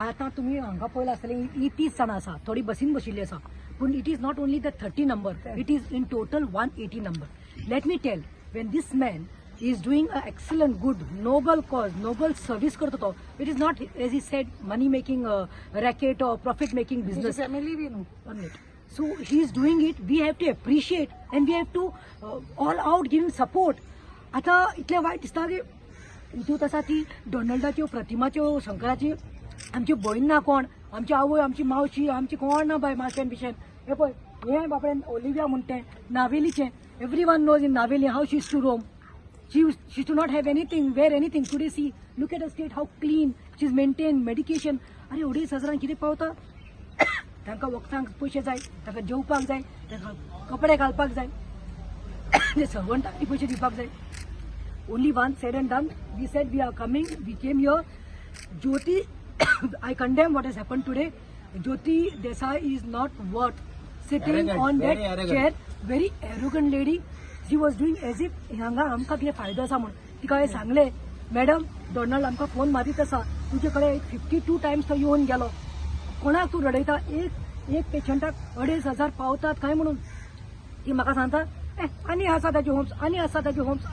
आतां तुमी हांगा पळयलां आसतलें, ही 30 जाणां आसा, थोडी बसीन बशिल्ली आसा, पूण it is not only the 30 number, it is in total 180 number. Let me tell, when this man is doing a excellent, good, noble cause, noble service करता तो, it is not, as he said, money making racket or profit making business. Family बी न्हू. One minute. So he is doing it. We have to appreciate and we have to all out give him support. आता इतलें वायट दिसता की हितूंत आसा ती डोनाल्डाच्यो, प्रतिमाच्यो, शंकराची आमची भयण ना कोण, आमची आवय, आमची मावशी, आमची कोण ना बाय, माशेन बिशेन. हे पळय, हें बापडेन ओलिव्या म्हणटा तें नावेलीचें. Everyone knows in Navelim how she used to roam. She to not have anything, wear anything. Today see, look at a state, how clean she is, maintain medication. अरे, 2,500 हजारान कितें पावता? तांकां वखदांक पयशे जाय, तांकां जेवपाक जाय, तांकां कपडे घालपाक जाय, ते सर्वंटाक पयशे दिवपाक जाय. Only one said and done, we said we are coming, we came here. Jyoti, I condemn what has happened today. Jyoti Desai is not worth sitting Arrogant, on very that arrogant. chair. Very arrogant lady. She was doing as if हांगा आमकां कितें फायदो आसा म्हूण. तिका हांवें सांगलें, madam, Donald आमकां फोन मारीत आसा, तुजे कडेन 52 टायम्स तो येवन गेलो, कोणाक तूं रडयता? एक एक पेशंटाक 2,500 पावतात काय म्हणून. ती म्हाका सांगता, ए, आनी आसा ताजे होम्स, आनी आसा ताजे homes.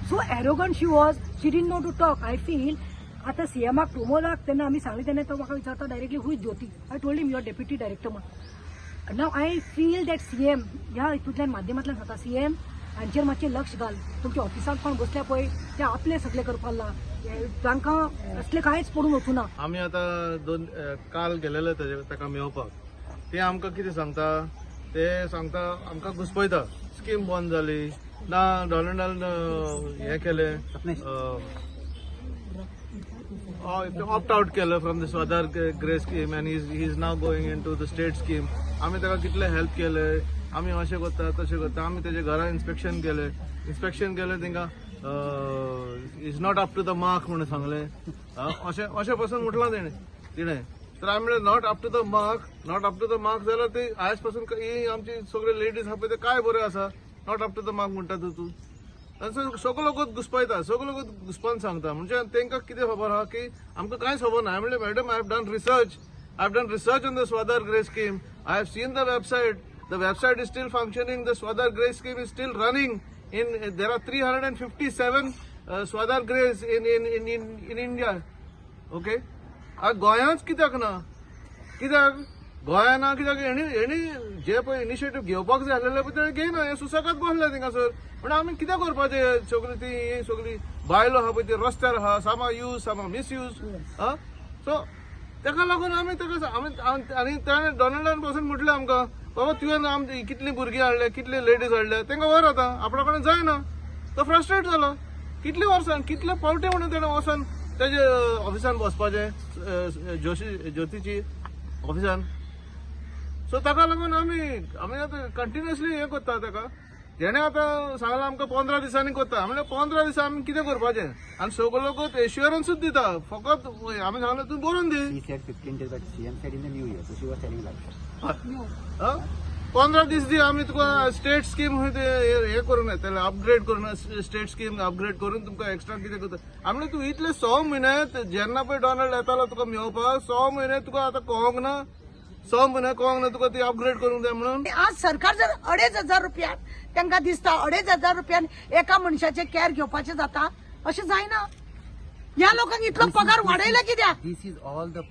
So arrogant she was, she didn't know to talk. I feel आतां सीएमाक प्रमोदाक तेन्ना आमी सांगलें, तेन्ना तो म्हाका विचारता directly, "Who is Jyoti?" I told him, "your deputy director" म्हण. Now I feel that CM, ह्या हितूंतल्यान माध्यमांतल्यान सांगता, सीएम, हांचेर मातशें लक्ष घाल. तुमच्या ऑफिसांत कोण बसल्या पळय, ते आपले सगळे करपाक ला, तांकां असलें कांयच पडून वचूना. आमी आतां दोन काल गेलेले तेजे ताका मेळपाक. ते आमकां कितें सांगता, ते सांगता आमकां घुसपयता, स्कीम बंद जाली ना, डोनाल्डान हें केलें, ऑप्ट आउट केलं from the Swadhar Greh scheme and he is now going into the state scheme. आमी ताका कितले हेल्प केले, आमी अशें करता, तशें करता. आमी तेजे घरा इन्स्पेक्शन केलें. इन्स्पेक्शन केलें, तांकां is not up to the mark म्हणून सांगलें. अशें अशें पासून म्हटलां तेणें तिणें. तर आमी म्हणलें, not up to the mark, not up to the mark जाल्यार ती आयज पासून ही आमची सगळे लेडीज आहा पळय, ते काय बऱ्यो आसा? Not up to the mark म्हणटा तूं. तूं आनी सगळो लोक घुसपयता, सगळो लोक घुसपान सांगता. म्हणजे तांकां कितें खबर आहा की आमकां कांयच खबर ना. हांवें म्हणलें, "Madam, I have done research. I have done research on the Swadhar Greh scheme. I have seen the website. The website is still functioning. The Swadhar Greh scheme is still running. In there are 357 Swadhar Grehs in India." Okay, गोंयांत कित्याक ना? कित्याक गोंया ना? कित्याक हेणी हेणी जे पळय initiative घेवपाक जाय आसलेले पळय, ते घेयना. हे सुसेगाद बसले थिंगासर. पण आमी कितें करपाचें? सगळी ती ही सगळी बायलो आहा पळय, ती रस्त्यार आहा. Some are use, some are misuse. So तेका लागून आमी तेका आमी आनी ताणें डोनाल्डान पासून म्हटलें आमकां, बाबा, तुवें आमची कितलीं भुरगीं हाडल्या, कितले लेडीज हाडल्या, तेंकां व्हर आतां, आपणा कडेन जायना. तो फ्रस्ट्रेट जालो. कितले वर्सां, कितले फावटी म्हणून तेणें वचोन तेजे ऑफिसान बसपाचें, जोशी ज्योतीची ऑफिसान? सो ताका लागून आमी आमी आतां कंटिन्युअसली हें करता ताका. तेणें आतां सांगलां आमकां, 15 दिसांनी करता. म्हणल्यार 15 दिसां आमी कितें करपाचें? आनी सगळे लोक एश्युरन्सूच दिता फकत. आमी सांगलें, तूं बरोवन दी. He said 15 days, but CM said in the new year, so she was telling like हा? 15 दीस दी, आमी तुका स्टेट स्कीम ते हे करून येतले, अपग्रेड करून, स्टेट स्कीम अपग्रेड करून तुमकां एक्स्ट्रा कितें करता. आमी तूं इतले 6 म्हयने, जेन्ना पळय डोनाल्ड येतालो तुका मेळोवपाक, 6 म्हयने तुका आतां कळोंक ना? 6 म्हयने कळोंक ना तुका ती अपग्रेड करूंक जाय म्हणून? आज सरकार जर 2,500 रुपयान तांकां दिसता, 2,500 रुपयान एका मनशाचे कॅर घेवपाचें जाता, अशें जायना. ह्या लोकांक इतलो पगार वाडयला कित्याक? This is all the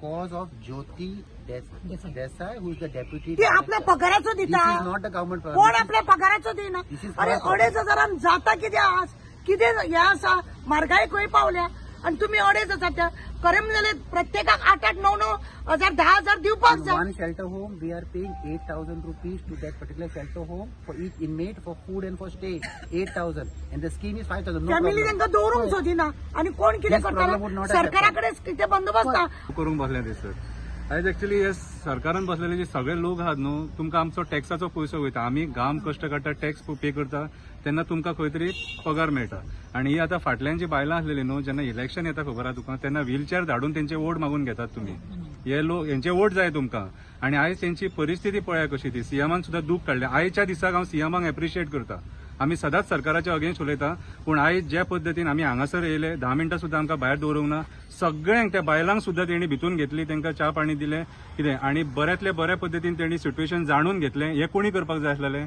cause of Jyoti Desai. Desai, who is the deputy ती आपल्या director. पगाराचो दिता. This is not the government problem. कोण आपल्या पगाराचो दिना. This is अरे, our problem. 2,500 हजारान जाता कितें आज? कितें हें आसा? म्हारगाय खंय पावल्या आनी तुमी 2,500 त्या खरें म्हणल्यार प्रत्येकाक आठ आठ, णव णव हजार, 10,000 दिवपाक In जाय. one shelter home, we are paying 8,000 rupees to that particular shelter home for each inmate for food and for stay. 8,000. And the scheme is 5,000. No family problem. तांकां दवरूंक सोदिना आनी कोण कितें This problem would करता? Not have सरकारा कडेन कितें बंदोबस्त ना. करूंक बसले ते सर. आयज एक्चुली हे सरकारान बसलेले जे सगळे लोक आहात न्हू, तुमकां आमचो टॅक्साचो पयसो वयता. आमी घाम कश्ट काडटा, टॅक्स पे करता, तेन्ना तुमकां खंय तरी पगार मेळटा. आनी ही आतां फाटल्यान जी बायलां आसलेली न्हू, जेन्ना इलेक्शन येता, खबर आहा तुका, तेन्ना व्हीलचेअर धाडून तेंचे वोट मागून घेतात तुमी. हे लोक हेंचे वोट जाय तुमकां. आनी आयज तेंची परिस्थिती पळया कशी ती. सीएमान सुद्दां दूख काडलें. आयच्या दिसाक हांव सीएमाक एप्रिशिएट करता. आमी सदांच सरकाराच्या अगेन्स्ट उलयता, पूण आयज ज्या पद्दतीन आमी हांगासर येयले 10 मिनटां सुद्दां आमकां भायर दवरूंक ना. सगळ्यांक त्या बायलांक सुद्दां तेणी भितून घेतली, तांकां च्या पाणी दिलें कितें, आनी बऱ्यांतले बऱ्या पद्दतीन तेणी सिट्युएशन जाणून घेतलें. हें कोणी करपाक जाय आसलेलें?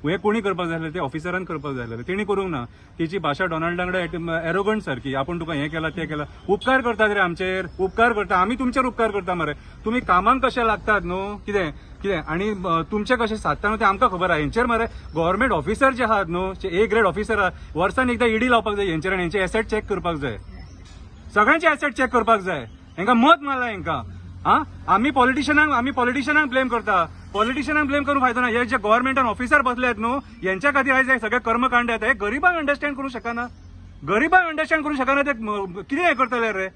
हें कोणी करपाक जाय आसलें? ते ऑफिसरान करपाक जाय आसलेलें, तेणी करूंक ना. तेची भाशा डोनाल्डा कडेन एरोगंट सारकी, आपूण तुका हें केलां तें केलां. उपकार करतात रे आमचेर, उपकार करता, आमी तुमचेर उपकार करता मरे. तुमी कामांक कशें लागतात न्हू कितें कितें, आनी तुमचें कशें सादता न्हू तें आमकां खबर आहा. हेंचेर मरे गव्हर्मेंट ऑफिसर जे आहात न्हू, ए ग्रेड ऑफिसर आहा, वर्सान एकदां ईडी लावपाक जाय हेंचेर आनी हेंचे एसेट चॅक करपाक जाय, सगळ्यांचे एसेट चॅक करपाक जाय. हेंकां मत मारला हेंकां. आं, आमी पॉलिटिशनांक ब्लेम करता, पॉलिटिशनांक ब्लेम करून फायदो ना. हे जे गव्हर्मेंटान ऑफिसर बसल्यात न्हू हेंच्या खातीर आयज हे सगळे कर्मकांड येता. हे गरिबांक अंडरस्टँड करूंक शकना, गरिबांक अंडरस्टँड करूंक शकना ते कितें हें करतले रे.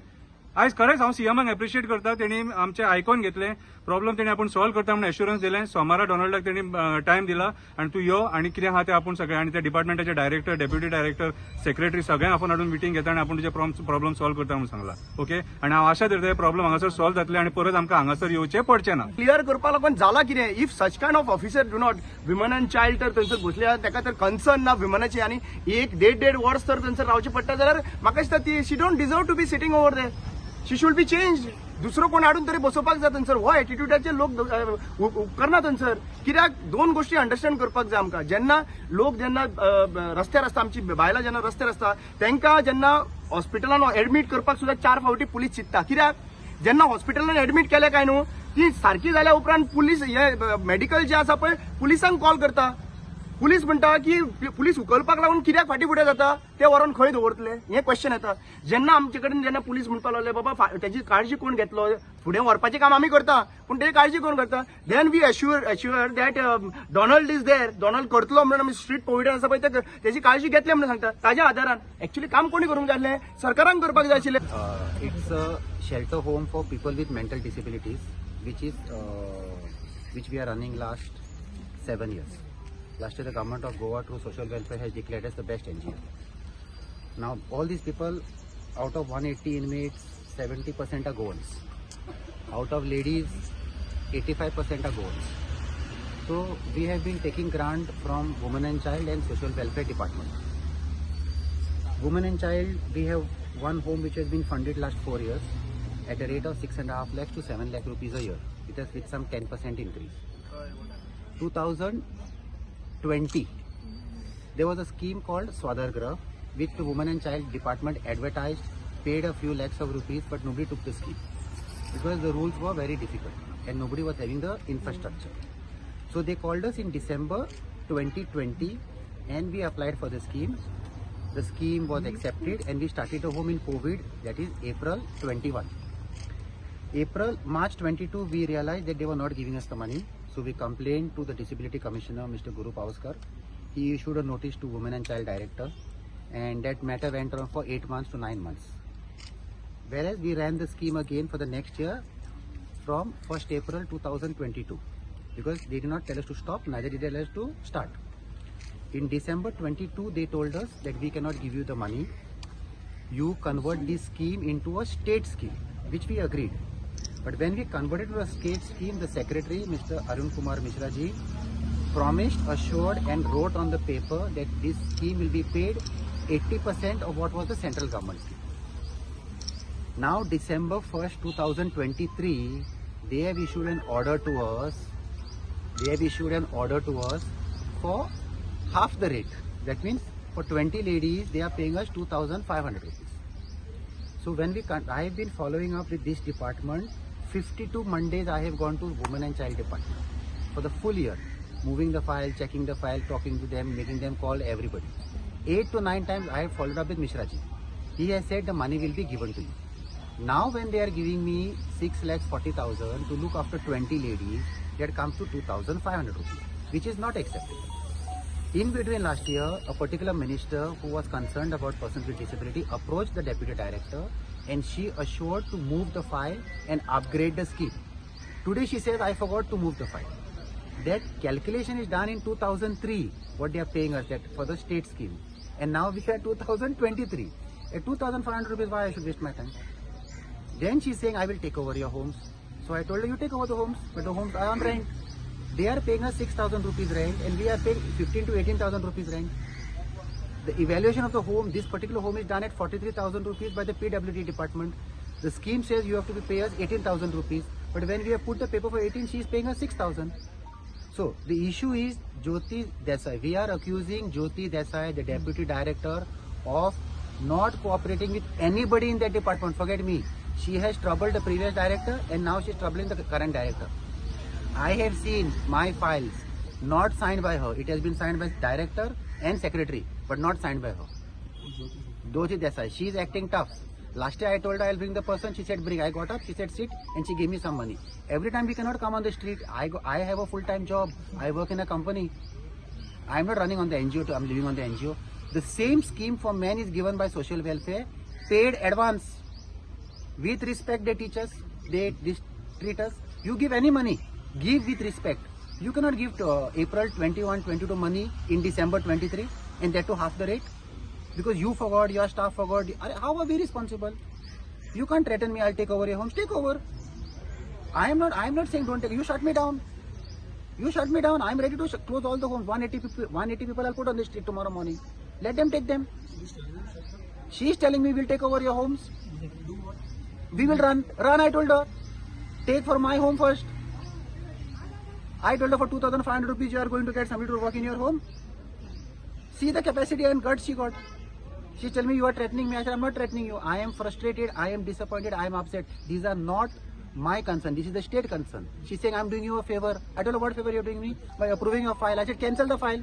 आयज खरेंच हांव सीएमाक एप्रिशिएट करता, तेणी आमचें आयकोन घेतलें, प्रॉब्लम तेणी आपूण सॉल्व करता म्हणून एश्युरन्स दिलें. सोमारा डोनाल्डाक तेणी टायम दिला आनी तूं यो आनी कितें आहा तें आपूण सगळें, आनी त्या डिपार्टमेंटाचे डायरेक्टर, डेप्युटी डायरेक्टर, सेक्रेटरी सगळ्यांक आपोवन हाडून मिटींग घेता आनी आपूण तुजे प्रॉब्लम सॉल्व करता म्हणून सांगला. ओके, आनी हांव आशा धरता हे प्रॉब्लम हांगासर सॉल्व जातले आनी परत आमकां हांगासर येवचें पडचें ना. क्लियर करपाक लागून जाला कितें, if such kind of officer do not women and child तर थंयसर घुसले ताका तर कन्सर्न ना विमनाची, आनी एक देड देड वर्स तर थंयसर रावचें पडटा जाल्यार म्हाका दिसता ती she don't deserve to be sitting over there, she should be change. दुसरो कोण हाडून तरी बसोवपाक जाय थंयसर. हो एटिट्यूडाचे लोक उपकरना थंयसर. कित्याक दोन गोश्टी अंडरस्टँड करपाक जाय आमकां. जेन्ना लोक जेन्ना रस्त्यार आसता, आमची बायलां जेन्ना रस्त्यार आसता, तांकां जेन्ना हॉस्पिटलान एडमीट करपाक सुद्दां 4 फावटी पुलीस चिंत्ता. कित्याक जेन्ना हॉस्पिटलान एडमीट केलें काय न्हू, ती सारकी जाल्या उपरांत पुलीस हे मेडिकल जे आसा पळय पुलिसांक कॉल करता. पुलीस म्हणटा की पुलीस उखलपाक लागून कित्याक फाटीं फुडें जाता, ते व्हरोन खंय दवरतले हें क्वेश्चन येता. जेन्ना आमचे कडेन जेन्ना पुलीस म्हणपाक लागले बाबा तेजी काळजी कोण घेतलो, फुडें व्हरपाचें काम आमी करता पूण तेजी काळजी कोण करता, then we assure that Donald is there, Donald करतलो म्हणून आमी स्ट्रीट प्रोविडन आसा पळय तेजी काळजी घेतले म्हणून सांगता. ताज्या आदारान एक्चुअली काम कोणी करूंक जाय आसलें, सरकारान करपाक जाय आशिल्लें. It's a shelter home for people with mental disabilities, which we are running last 7 years. Last year the government of Goa through social welfare has declared as the best NGO. Now all these people, out of 180 inmates, 70% are Goans. Out of ladies, 85% are Goans. So we have been taking grant from Women and Child and Social Welfare Department. Women and Child, we have one home which has been funded last 4 years at a rate of 6.5 lakhs to 7 lakh rupees a year, with some 10% increase. 2020, there was a scheme called Swadhar Grah, which the Women and Child Department advertised, paid a few lakhs of rupees, but nobody took the scheme because the rules were very difficult and nobody was having the infrastructure. So they called us in December 2020 and we applied for the scheme. The scheme was accepted and we started a home in COVID, that is April 21. March 22, we realized that they were not giving us the money. So we complained to the Disability Commissioner, Mr. Guru Pawaskar. He issued a notice to Women and Child Director, and that matter went on for 8 months to 9 months. Whereas we ran the scheme again for the next year from 1st April 2022, because they did not tell us to stop, neither did they tell us to start. In December 22, they told us that we cannot give you the money. You convert this scheme into a state scheme, which we agreed. But when we converted to a state scheme, the secretary, Mr. Arun Kumar Mishra ji, promised, assured and wrote on the paper that this scheme will be paid 80% of what was the central government scheme. Now December 1st, 2023, they have issued an order to us. They have issued an order to us for half the rate. That means for 20 ladies, they are paying us 2,500 rupees. So when I have been following up with this department, 52 Mondays I have gone to Women and Child Department for the full year, moving the file, checking the file, talking to them, making them call everybody. 8 to 9 times I have followed up with Mishra ji. He has said the money will be given to you. Now when they are giving me 6,40,000 to look after 20 ladies, that comes to 2,500 rupees, which is not acceptable. In between last year, a particular minister who was concerned about persons with disability approached the deputy director and she assured to move the file and upgrade the scheme. Today she says, I forgot to move the file. That calculation is done in 2003, what they are paying us that for the state scheme. And now we are 2023. At 2,500 rupees, why I should waste my time? Then she's saying, I will take over your homes. So I told her, you take over the homes, but the homes are on rent. They are paying us 6,000 rupees rent and we are paying 15 to 18,000 rupees rent. The evaluation of the home, this particular home is done at 43,000 rupees by the PWD department. The scheme says you have to pay us 18,000 rupees, but when we have put the paper for 18, she is paying us 6,000. So the issue is Jyoti Desai. We are accusing Jyoti Desai, the deputy director, of not cooperating with anybody in that department. Forget me. She has troubled the previous director and now she is troubling the current director. I have seen my files not signed by her. It has been signed by director and secretary, but not signed by her. Jyoti Desai. She is acting tough. Last year I told her I'll bring the person. She said bring. I got up. She said sit, and she gave me some money. Every time we cannot come on the street. I have a full-time job. I work in a company. I am not running on the NGO. I'm living on the NGO. The same scheme for men is given by social welfare, paid advance. With respect, they teach us. They treat us. You give any money, give with respect. You cannot give to, April 21, 22 money in December 23, and that to half the rate. Because you forgot, your staff forgot. How are we responsible? You can't threaten me, I'll take over your homes. Take over. I am not saying don't take. You shut me down. You shut me down. I am ready to close all the homes. 180 people I'll put on the street tomorrow morning. Let them take them. She is telling me we'll take over your homes. We will run. Run, I told her. Take for my home first. I told her for 2,500 rupees you are going to get somebody to work in your home. See the capacity and guts she got. She tell me you are threatening me. I said I'm not threatening you. I am frustrated. I am disappointed. I am upset. These are not my concern. This is the state concern. She's saying I'm doing you a favor. I don't know what favor you're doing me by approving your file. I said cancel the file.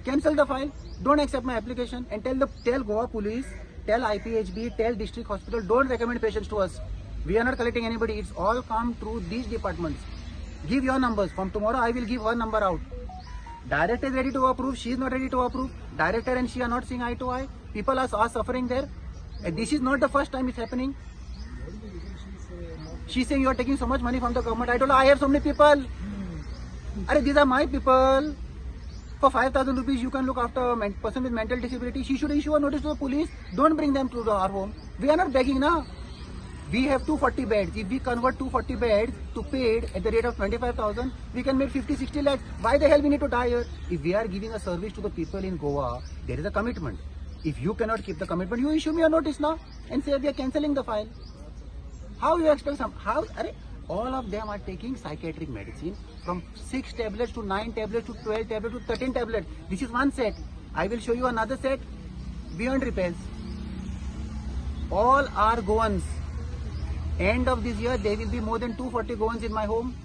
Cancel the file. Don't accept my application and tell Goa police, tell IPHB, tell district hospital, don't recommend patients to us. We are not collecting anybody. It's all come through these departments. Give your numbers. From tomorrow I will give her number out. Director is ready to approve. She is not ready to approve. Director and she are not seeing eye to eye. People are suffering there. And this is not the first time it's happening. She's saying you are taking so much money from the government. I told her I have so many people. Arey, these are my people. For 5,000 rupees you can look after a person with mental disability. She should issue a notice to the police. Don't bring them to our home. We are not begging now. We have 240 beds. If we convert 240 beds to paid at the rate of 25,000, we can make 50, 60 lakhs. Why the hell we need to die here? If we are giving a service to the people in Goa, there is a commitment. If you cannot keep the commitment, you issue me a notice now and say we are cancelling the file. How you expect some? How? Arey, all of them are taking psychiatric medicine from 6 tablets to 9 tablets to 12 tablets to 13 tablets. This is one set. I will show you another set beyond repairs. All are Goans. End of this year, there will be more than 240 Goans in my home.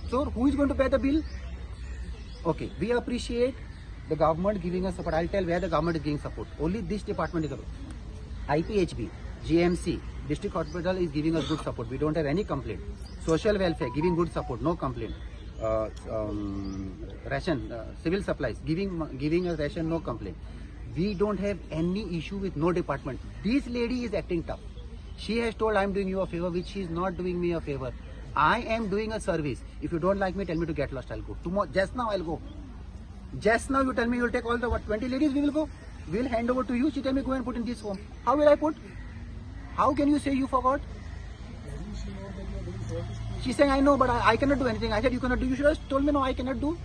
So, who is going to pay the bill? Okay, we appreciate the government giving us support. I'll tell where the government is giving support. Only this department is support. IPHB, GMC, District Hospital is giving us good support. We don't have any complaint. Social welfare, giving good support, no complaint. Ration, civil supplies, giving us ration, no complaint. We don't have any issue with no department. This lady is acting tough. She has told I am doing you a favor, which she is not doing me a favor. I am doing a service. If you don't like me, tell me to get lost. I'll go. Tomorrow, just now I'll go. Just now you tell me you'll take all the what 20 ladies, we will go. We'll hand over to you. She tell me go and put in this home. How will I put? How can you say you forgot? She's saying I know, but I cannot do anything. I said you cannot do. You should have told me no, I cannot do.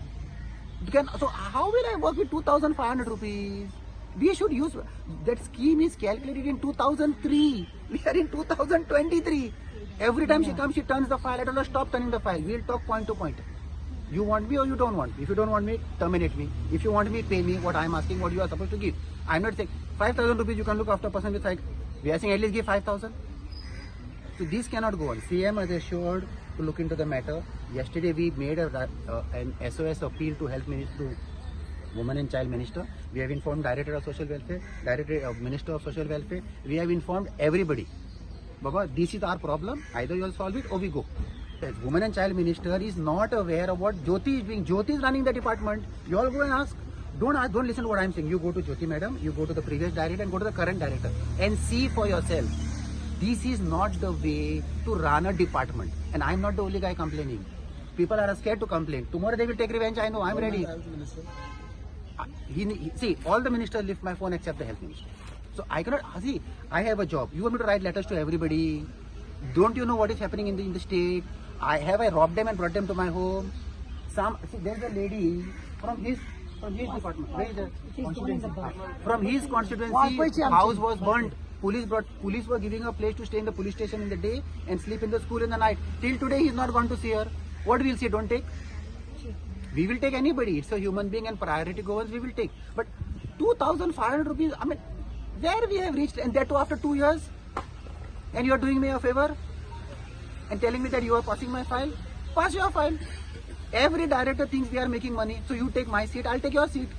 You can. So how will I work with 2,500 rupees? We should use that scheme is calculated in 2003. We are in 2023. Every time she comes, she turns the file. I don't know, stop turning the file. We'll talk point to point. You want me or you don't want me? If you don't want me, terminate me. If you want me, pay me what I'm asking, what you are supposed to give. I'm not saying 5,000 rupees you can look after a person with psych. We are saying at least give 5,000. So this cannot go on. CM has assured to look into the matter. Yesterday we made an SOS appeal to Health Minister, to Women and Child Minister. We have informed Director of Social Welfare, Director of Minister of Social Welfare. We have informed everybody. Baba, this is our problem. Either you will solve it or we go. The Women and Child Minister is not aware of what Jyoti is doing. Jyoti is running the department. You all go and ask. Don't ask, don't listen to what I am saying. You go to Jyoti madam, you go to the previous director and go to the current director and see for yourself. This is not the way to run a department. And I am not the only guy complaining. People are scared to complain. Tomorrow they will take revenge. I know, I am ready. See, all the ministers lift my phone except the health minister. So I cannot, see, I have a job. You want me to write letters to everybody? Don't you know what is happening in the state? I robbed them and brought them to my home? Some see, there's a lady from his department. Where is the constituency? From his constituency, वाळपयची आमची. House was burnt. Police were giving a place to stay in the police station in the day and sleep in the school in the night. Till today, he's not gone to see her. What we'll see? Don't take. We will take anybody. It's a human being and priority goes. We will take. But 2,500 rupees. I mean, where we have reached, and that too after 2 years. And you are doing me a favor and telling me that you are passing my file. Pass your file. Every director thinks they are making money. So you take my seat, I'll take your seat.